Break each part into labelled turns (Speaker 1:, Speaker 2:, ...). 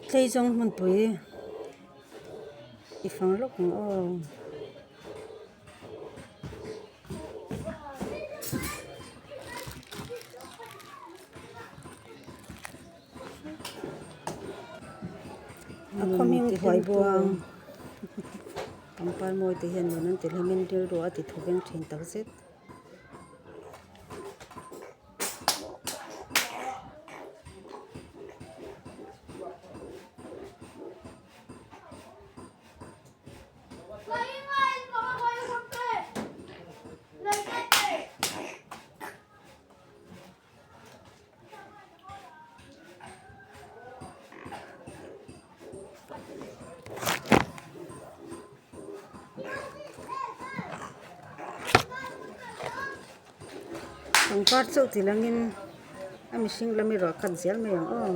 Speaker 1: Tleizawng hmunpui i fang lawk ang aw. A khaw hming Phuaibuang pangpar mawi te hian nuam an ti hlimin rilru a ti thaw veng thin takzet. Pangpar chauh ti langin a mihring lam erawh a cut zel mai ang aw.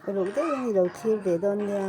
Speaker 1: Uluk deuhin i lo thlir ve dawn nia.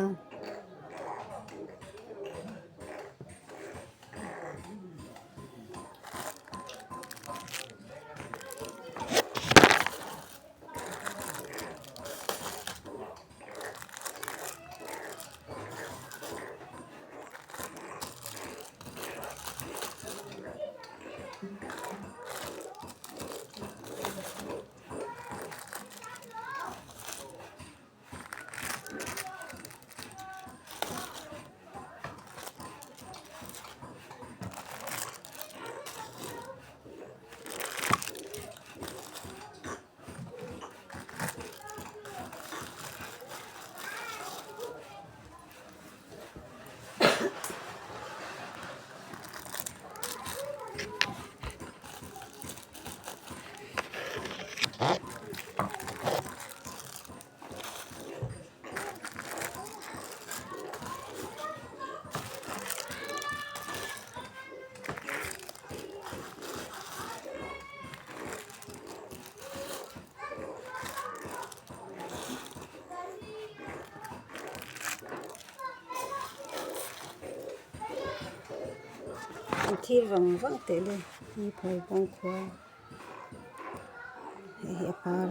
Speaker 1: An thir vang vang teh le hi Phuaibuang khua hei hi a par.